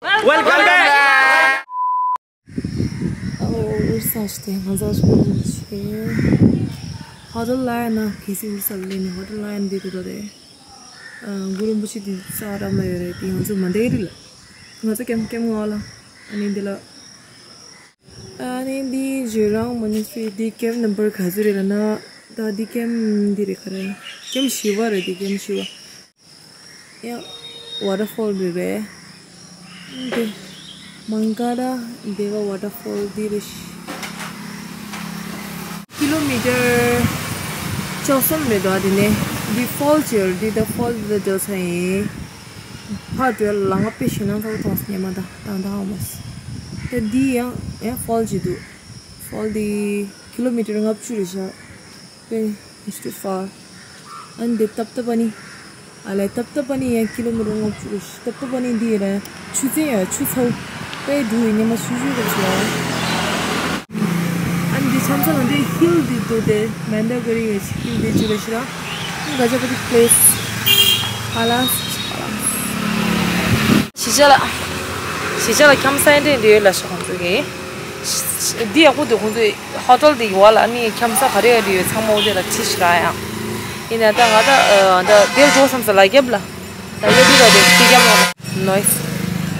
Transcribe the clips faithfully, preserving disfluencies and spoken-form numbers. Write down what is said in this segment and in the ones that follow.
Welcome back. ཨོ་ཨུར་ས་ཞིག་དེ་ང་ཚོ་ཞིག་ཆེ། ཧོ་ཊེལ་ལ་ཡིན་ན་གལ་སྲིད་ཨུར་ས་ལ་ནི་ཧོ་ཊེལ་ལ་ཡིན་དེ་དེ་དོ་རེད། ཨ་གུ་རུ་རིན་པོ་ཆེ་དེ་ས་འགྲམ་ལ་ཡོད་རེད། དེ་ང་ཚོ་མ་འདེགས་རི་ལ། ང་ཚོ་ཀེམ་ཀེམ་ངོ་ལ། ཨ་ནི་འདི་ལ། ཨ་ནི་འདི་ཇོ་རང་མོ་ནེ་སི་ཊི་རི། འདི་ཀེམ་ནམ་བར་ག་ཚོད་རེད་ལབ་ན། ད་འདི་ཀེམ་འདི་རེད། ག་རེ། ཀེམ་བཞི་པ་རེད། འདི་ཀེམ་བཞི་པ། ཡང་ཝ་ཊར་ཕོལ་རེད་པས། འདི་མང་ཀ་ར་དེ་བ་ཝ་ཊར་ཕོལ་འདི་རེད། ཀི་ལོ་མི་ཊར་བཅུ་གསུམ་རེད་འདུག་ཨ། དེ་ནས་འདི་ཕོལ་ཅིག་ཡོད་རེད། འདི་ད་ཕོལ་འདི་ད་འགྲོ་ས་ཡིན། ཕར་འགྲོ་ལ་ང་དཔེ་ཞེད་སྣང་ཚ་པོ་མཐོང་སོང་ཉི་མ། ད་ད་ད་ཧ་མ་སོང་། ད་འདི་ཡང་ཡང་ཕོལ་ཅིག་འདུག་ཕོལ་འདི་ཀི་ལོ་མི་ཊར་ལྔ་བཅུ་རེད་ཤག་དཔེ། It's too far. ཨ་ནི་འདི་ཏབ་ཏབ་པ་ནི། ཨ་ལས་ཏབ་ཏབ་པ་ནི་ཡང་ཀི་ལོ་མི་ཊར་ལྔ་བཅུ་རེད་ཤག་ཏབ་ཏབ་པ་ནི་འདི་ཡིན་ར། ཆུ་ཚན་ཡང་ཆུ་ཚ་པོ། དཔེ་འགྲོ་ཡི་ཉི་མ་ཆུ་ཆུ་རེད་ཤག་ཨ་ནི་འདི་ཆམ་ས་ལ་འདི་ཧིལ་འདི་འདུག་དེ་མན་དཱ་ག་རི་ཡི་ཧིལ་འདི་ཅི་རེད་ཤག་ཨ་ནི་ག་ཅག་པ་དེ་པི་ལེ་སི། ཧ་ལ་ཧ་ལ། གཞིས་ཆགས་ལ། གཞིས་ཆགས་ལ་འཁྱམ་ས་ཡིན་འདྲ་འདྲ་ཡོད་ལ་ཤག་ཁོང་ཚོ་གི། འདི་ཡག་པོ་འདུག་ཁོང་ཚོའི་ཧོ་ཊེལ་འདི་གི་བར་ལ་ཨ་ནི་འཁྱམ་ས་ག་རེ་ག་རེ་ཡོད་ཚང་མ་འོ་དེ་ལ་ཁྲིད་ཤི་ར་ཡང་། ཡིན་ན་ད་ང་ད་ད་དེར་འགྲོ་བསམ་ས་ལ་རྒྱབ་ལ། ལ་རྒྱབ་འདི་ལ་དེ་ཁྲིད་རྒྱབ་ལ། ནོའིས།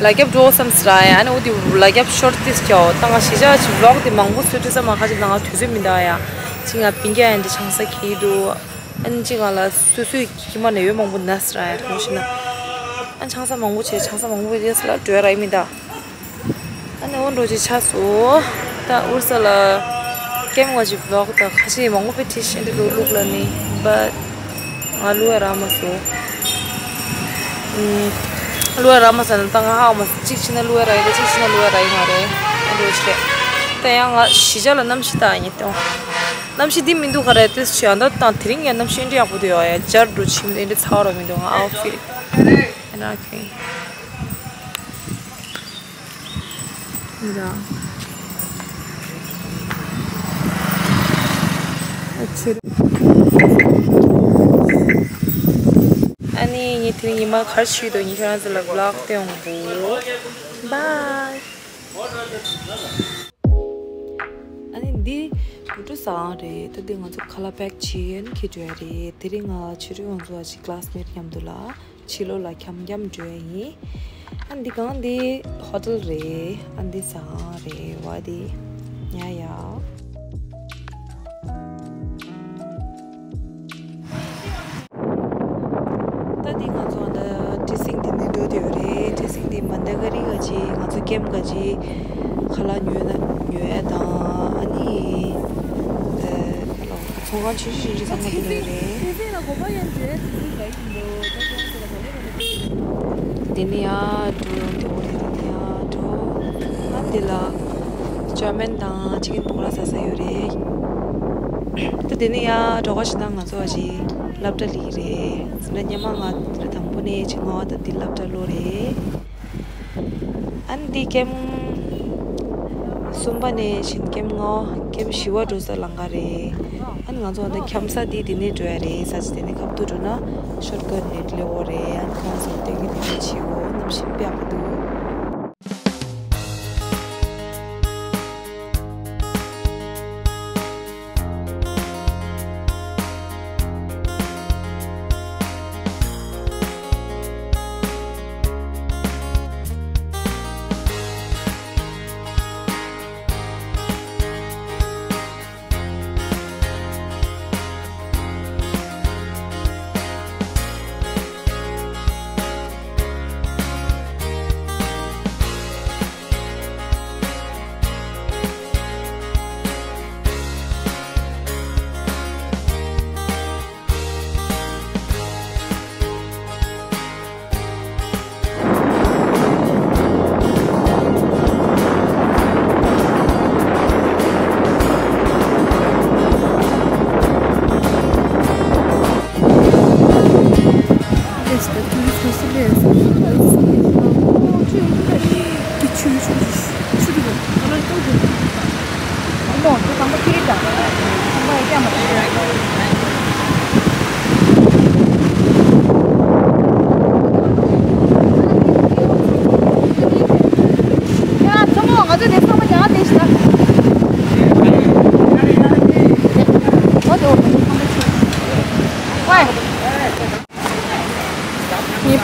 ལ་རྒྱབ་འགྲོ་བསམ་ས་ར་ཡང་ཨ་ནི་འོ་དེ་ལ་རྒྱབ་ཤོར་ཏིས་ཀྱའོ། ད་ང་གཞིས་ཆགས་ཅིག་ཝི་ལོག་དེ་མང་པོ་བཟོ་ཐུབ་ས་མ་ཁ་ཅིག་ད་ང་དུས་ཚོད་མི་འདུག་ཡ། ཅིག་ང་པིང་རྒྱ་ཡན་དེ་ཆང་ས་ཁྱེར་འདུག་ཨ་ནི་ཅིག་ང་ལ་སོ་སོའི་ཁྱིམ་ནས་ཡོད་མང་པོ་ན་ས་ར་ཡ་ཐོང་ཤི་ན། ཨ་ཆང་ས་མང་པོ་བྱས་ཆང་ས་མང་པོ་རེད་ས་ལ་འགྲོ་ཡ་ར་ཡིན་མི་ད། ཨ་ནི་འོ་འགྲོ་ཅིག་ཆགས་སོ། ད་ཨུར་ས་ལ་ཀེམ་ང་ཅིག་ཝི་ལོག་ད་ཁ་ཤས་མང་པོ་དཔེ་ཁྲིད་ཤི་འདི་ལུག་ལུག་ལ་ནི་བ། ང་ལུ་ཡ་ར་མ་སོ། ལུ་ཡ་ར་མ་ས་ན་ད་ང་ཧ་མ་སོ། གཅིག་ཕྱིན་ན་ལུ་ཡ་ར་ཡིན་རེད། གཅིག་ཕྱིན་ན་ལུ་ཡ་ར་ཡིན་མ་རེད། ཨ་འགྲོ་ཅིག་རེད། ད་ཡང་ང་གཞིས་ཆགས་ལ་གནམ་གཤིས་ད་ཡིན་ཏོ། གནམ་གཤིས་འདི་མི་འདུག་ག་རེ་ཏེ་ཞུ་ཡང་ད་དང་དེ་རིང་ཡང་གནམ་གཤིས་འདི་ཡག་པོ་འདུག་ཡ། ཡ་ཇར་འགྲོ་ཆི་མི་འདུག་འདི་ཚ་བ་ར་མི་འདུག་ང་ཨའུ་ཕིཊ་ཨེ་ན་ཁེ་འདི་ར། ཨ་ནི་ངས་དེ་རིང་ཉི་མ་གར་ཞུས་དོ་ཉི་ཤར་ཚོ་ལ་ཝི་ལོག་སྟོན་འོང་གོ། བཱའི། ཨ་ནི་འདི་དུད་འགྲོ་ཟ་ཁང་རེད། ད་འདི་ང་ཚོ་ཁ་ལག་པེག་བྱེད་ཡན་ཁྱེར་འགྲོ་ཡ་རེད། དེ་རིང་ང་ཆུ་རུ་ང་ཚོ་ཨ་ཅི་ཀ་ལ་སི་མེཊ་མཉམ་དུ་ལ་ཕྱི་ལོགས་ལ་འཁྱམ་འཁྱམ་འགྲོ་ཡ་ཡིན། ཨ་འདི་གང་འདི་ཧོ་ཊེལ་རེད། ཨ་འདི་ཟ་ཁང་རེད་བ་འདི། ཡ་ཡ། ད་འདི་ང་ཚོ་ཨ་ད་ཊི་སིང་འདི་ནས་འགྲོ་དེ་ཡོད་རེད། ཊི་སིང་འདི་མན་དཱ་ག་རི་ག་ཅི་ང་ཚོ་ཀེམ་ག་ཅི་ཁ་ལག་ཉོས་ན་ཉོས་ཡ་དང་ཨ་ནི་ཨ་ཁ་ལག་ཚོང་ཁང་ཆུང་ཆུང་ཆུང་ཆུང་ཚང་མ་དེ་ནས་ཡོད་རེད། དེ་ནས་ཡར་འགྲོ་ཡོང་དེ་འོ་རེད། དེ་ནས་ཡར་འགྲོ། ཨ་འདི་ལ་ཅའོ་མེན་དང་ཅི་ཀེན་པོ་ཀོ་ར་ཟ་ས་ཡོད་རེད། ད་དེ་ནས་ཡར་འགྲོ་ག་ཞིག་ན་ང་ཚོ་ཨ་ཅི་སློབ་གྲྭ་ལི་རེད། ཟེར་ན་སྔོན་མ་ང་ད་དང་པོ་ནས་ཅི་ང་བ་ད་འདི་སློབ་གྲྭ་ལོ་རེད། ཨ་ནི་འདི་ཀེམ་གསུམ་པ་ནས་བཞིན་ཀེམ་ལྔ་པ་ཀེམ་བཞི་པ་འགྲོ་ས་ལམ་ཁ་རེད། ཨ་ནི་ང་ཚོ་ཨ་ད་འཁྱམ་ས་འདི་འདི་ནས་འགྲོ་ཡ་རེད། ས་ཆ་འདི་ནས་ཁ་ཐུག་འགྲོ་ན་ཤོཊ་ཀཊ་ནས་སླེབས་ཡོད་རེད། ཨ་ནི་ཁོང་ཚོ་སྟོན་གྱི་འདི་འདྲ་བྱེད་འོ། གནམ་གཤིས་དཔེ་ཡག་པོ་འདུག་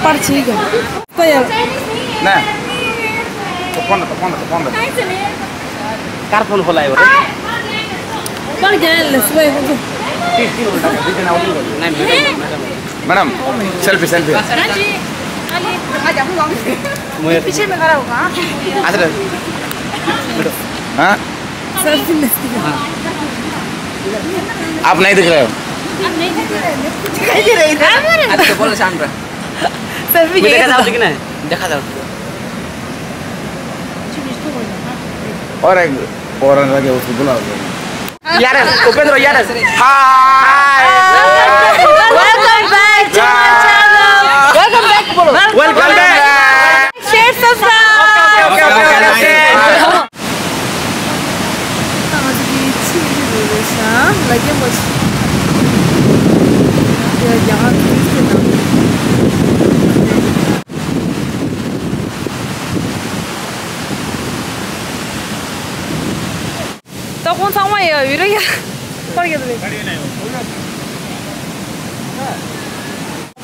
པར་བྱེད་ཀྱང་། ཀོ་ཡ། ན། ཏོ་ཕོན་ཏོ་ཕོན་ཏོ་ཕོན་ཏོ། ཀར་ཕོན་ཧོ་ལ་ཡོད་རེད། པར་རྒྱག་ཡ་ལས་སུ་བའི་ཧོ་ཚོ། ཏི་ཏི་ཧོ་ལ་ཏི་ཏི་ན་ཧོ་ལ། ན་མེ་ཌམ། madam, selfie, selfie. हाँ जी। अरे। पीछे में खड़ा होगा। अच्छा। हाँ? सेल्फी लेते हैं। आप नहीं दिख रहे हो। दिखाई दे रहे हैं। अच्छा, बोलो शांत रहो। सेल्फी मुझे देखा था उसकी ना? देखा था उसको। और एक और अंदर के उसको बुलाओ। यार, उपेंद्र यार। हाय। Welcome back to my channel। Welcome back बोलो। Welcome back। Share, subscribe। Okay, okay, okay, okay. ད་ཁོང་ཚང་མ་ཡ་ཡུ་ར་ཡ། པར་རྒྱག་རེད།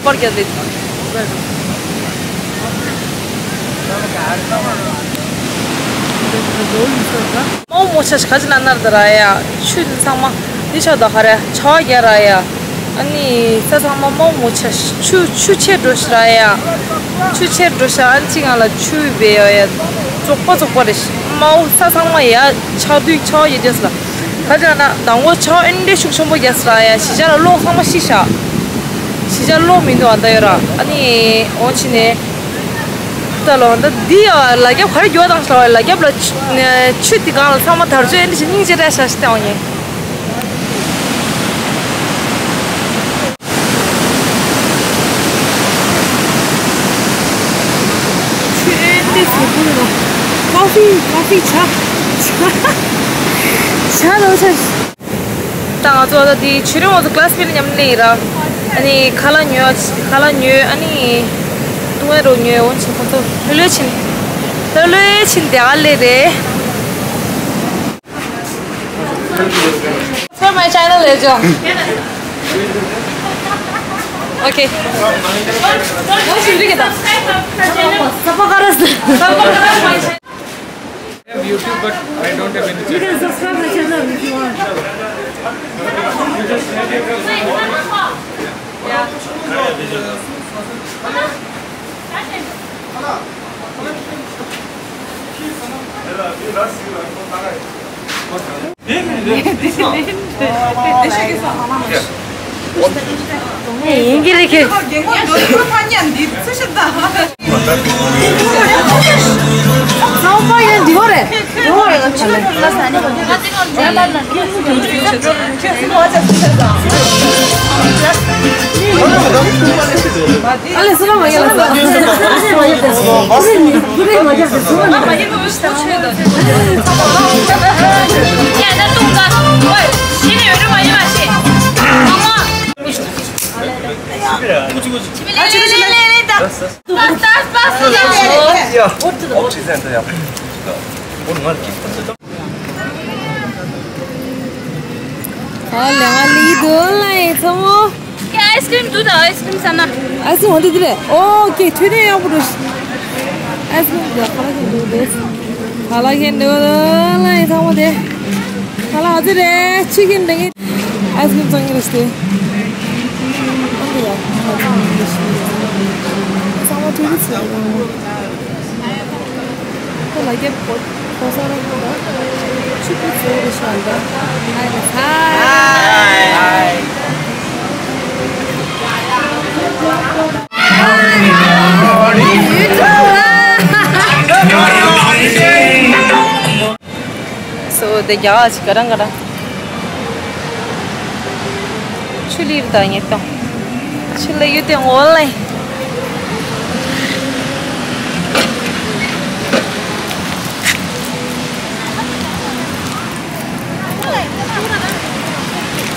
པར་རྒྱག་རེད། མོ་མོ་ཆ་ཤ་ཅི་ན་ནར་ད་ར་ཡ། ཆུ་ཚང་མ་འདི་ཆ་ད་ཧ་ར་ཆ་བ་རྒྱ་ར་ཡ། ཨ་ནི་ས་ཚང་མ་མོ་མོ་ཆ་ཆུ་ཆུ་ཆེ་འགྲོ་ཤ་ར་ཡ། ཆུ་ཆེ་འགྲོ་ཤ་ཨན་ཅི་ང་ལ་ཆུ་བེ་ཡ་ཡ། བཙོག་པ་བཙོག་པ་རེད། མའོ་ས་ཚང་མ་ཡ་ཆག་དུས་ཆག་ཡོད་རྒྱུ་ལ། ད་ཅག་ན་དང་པོ་ཆག་ཨེ་འདྲེ་ཤུགས་ཆེན་པོ་རྒྱག་ས་ར་ཡ། གཞིས་ཆགས་ལ་གློག་ཚང་མ་ཤི་ཤག་གཞིས་ཆགས་གློག་མི་འདུག་ཨ་ད་ཡོད་ར། ཨ་ནི་འོ་ཕྱི་ནས་ད་ལོ་ད་འདི་ཡ་ལ་རྒྱབ་ག་རེ་འགྱུར་བ་བཏང་ཤག་ལ་རྒྱབ་ལ་ཆུ་དེ་གང་ལ་ཚང་མ་དར་ཆུ་ཨེ་འདྲེ་ཞིག་སྙིང་རྗེ་ར་ཤག་ཤི་སྟེ་འོ་ངས། ཆུ་ཨེ་འདི་ཟེར་བུ་ལོ། ཀོ་ཧྥི་ཀོ་ཧྥི་ཆ། ཆ་ཆ་ལོ་ཆ། ད་ང་ཚོ་ད་དེ་ཆུ་རིང་བ་ཚོ་ཀླ་སི་མེད་མཉམ་ལས་ར། ཨ་ནི་ཁ་ལག་ཉོས་ཁ་ལག་ཉོས་ཨ་ནི་ཏུང་ཨེ་རོ་ཉོས་འོན་ཆེ་ཁོ་ཚོ་ལྷོད་ལྷོད་ཕྱིན། ལྷོད་ལྷོད་ཕྱིན་དེ་ག་ལས་རེད། Subscribe my channel, ལས་ཇོ། Okay. Subscribe my channel. I have YouTube, but I don't have any channel. You can subscribe my channel if you want. ཨ་ལེ་ང་ལི་དོ་ལ་ཡི་ཚ་མོ། ཁྱེད་ཨའི་སི་ཀྲིམ་འདུག་ད་ཨའི་སི་ཀྲིམ་ཟ་ན། ཨའི་སི་ཀྲིམ་འོ་དེ་དེ་རེད། ཨོ་ཁེ་འཕྲོད་བསྟེན་ཡག་པོ་འགྲོ། ཨའི་སི་ཀྲིམ་ཟ་ཁ་ལག་ཁེ་འདུག་དེ། ཁ་ལག་ཁེ་འདུག་ལ་ཡི་ཚ་མོ་དེ། ཁ་ལག་ཨ་ཙི་རེད་ཆི་ཁེ་འདྲ་གི། ཨའི་སི་ཀྲིམ་ཚང་གི་རེད་དེ། ཨ་ཙི་ཡ། ཨ་ཙི་མི་ཤི་མི་ཤི། ཚང་མ་འཕྲོད་བསྟེན་ཟ་ཡི་རེད། ཁོ་ལ་རྒྱབ་གོ་གོ་ས་ར་ཁོ་ད་ཆུ་ཁོ་ཚོ་རེ་ཤ་འདྲ། ཧའི་ཧའི། སོ་དེ་རྒྱ་གར་ཅིག་ག་རང་ག་རང་། ཆུ་ལིར་དང་ཉེ་དང་། ཆུ་ལ་ཡུལ་དེ་ངོ་ལེ།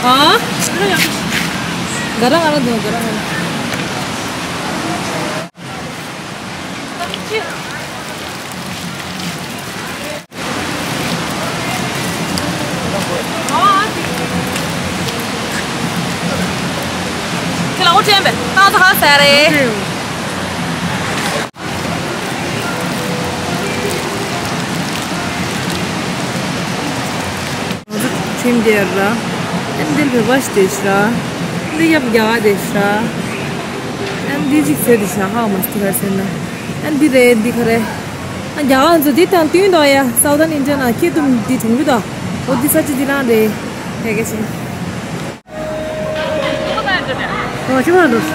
ཨ། ག་རང་ག་རང་འདུག་ག་རང་ག་རང་། ཁྱེད་ལ་འོ་དྲན་པས་ཏང་ཚ་ཧ་ཟེར་རེད། ཁྱིམ་དེར་ར། ཨན་འདིར་བོད་པ་ཞིག་བསྡད་ཤག་འདི་ཡབ་རྒྱ་གར་བསྡད་ཤག་ཨན་འདི་ཅིག་ཟེར་དེ་ཤག་ཧ་མ་སྟི་གར་ཟེར་ན། ཨན་འདི་རེད་འདི་ག་རེད། ཨན་རྒྱ་གར་ཚོ་འདི་དང་བསྟུན་དོ་ཡ། Southern India ན་ཁྱེད་དུམ་འདི་གྲོང་རུ་དོ། འོ་འདི་ས་ཆ་འདི་རང་རེད། ཡ་གལ་ཆེན། ཨོ་ཅི་མ་འདུག་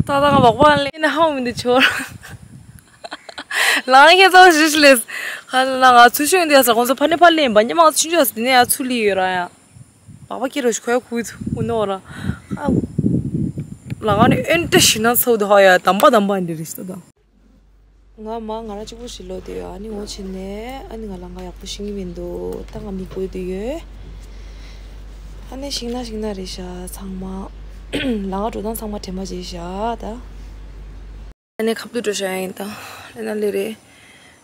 ད་ལྟ་ང་བག་པ་ལེན་ན་ཧ་མི་འདུག་ཆོར། ལང་ཁྱེད་ཚོ་ཞིག་ལས། ཁ་ལ་ང་ཚུལ་ཤོད་འདི་ཡ་ས་ཁོང་ཚོ་ཕ་ནི་ཕ་ལེན་པ་ཉི་མ་ང་ཚོ་ཆུང་ཆུང་ཡ་ས་དེ་ནས་ཡ་ཚུལ་ལི་ཡོད་ར་ཡ། བག་པ་ཁྱེད་རོ་ཞིག་ཁོ་ཡ་ཁུ་ཐུ་ཨུ་ནོ་ར། ཨ། ལ་ང་ནི་ཨེན་ཏྲ་ཞིག་ན་ཚོ་དུ་ཧ་ཡ་དམ་པ་དམ་པ་འདི་རེད་ཤི་ད། ང་མ་ང་རང་གཅིག་པོ་ཞིག་ལོ་དེ་ཡོད། ཨ་ནི་འོ་ཕྱིན་ནས་ཨ་ནི་ང་ལང་ཀ་ཡག་པོ་ཤེས་ཀྱི་མི་འདུག་ད་ང་མི་དགོས་དེ་ཡོད། ཨ་ནི་ཤིང་ན་ཤིང་ན་རེད་ཤག་ཚང་མ། ལང་ཀ་འགྲོ་སྟངས་ཚང་མ་དྲན་པ་བརྗེད་ཤག་ད། ཨ་ནི་ཁབ་ཏུ་འགྲོ་ཤག་ཡིན་ད། ལེ་ན་ལེ་རེད།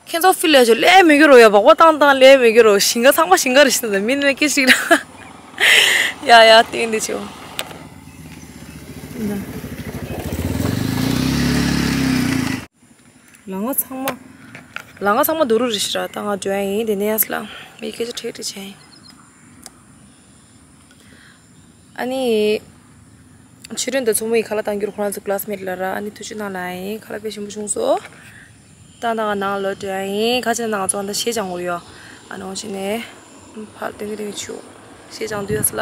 ཁྱེད་ཚོ་ཕི་ལ་ཆོ་ལེ་མི་གི་རོ་ཡ་བག་པ་བཏང་བཏང་ལེ་མི་གི་རོ་ཤིང་ཀ་ཚང་མ་ཤིང་ཀ་རེད་ཤག་ད་མི་ནི་སྐད་ཅིག་ར། ཡ་ཡ་སྟེང་འདི་ཆོ། ལ་ང་ཚང་མ། ལ་ང་ཚང་མ་རྡོ་རུ་རི་ཤི་ར་ད་ང་འགྲོ་ཡ་ཡིན་དེ་ནས་ཡ་སི་ལ་མི་སྐད་ཆ་ཁྲིད་ཁྲིད་བྱས་ཡིན། ཨ་ནི། ཆུ་རིན་དང་མཚོ་མོ་ཡི་ཁ་ལག་བཏང་རྒྱུར་ཁོ་རང་ཚོ་ཀླ་སི་མེ་ཊི་ལ་ར་ཨ་ནི་ཐུགས་རྗེ་གནང་ལ་ཡིན་ཁ་ལག་དཔེ་ཞིམ་པོ་བྱུང་སོང་། ད་ད་ང་ནང་ལོག་འགྲོ་ཡ་ཡིན་ཁ་ཆེ་ན་ང་ཚོ་ཨ་ད་གཞས་སྦྱང་དགོས་ཡོད། ཨ་ནི་འོ་ཕྱིན་ནས། ཕར་ཏིང་ཏིང་ཆུ། གཞས་སྦྱང་དུས་ཡ་སི་ལ།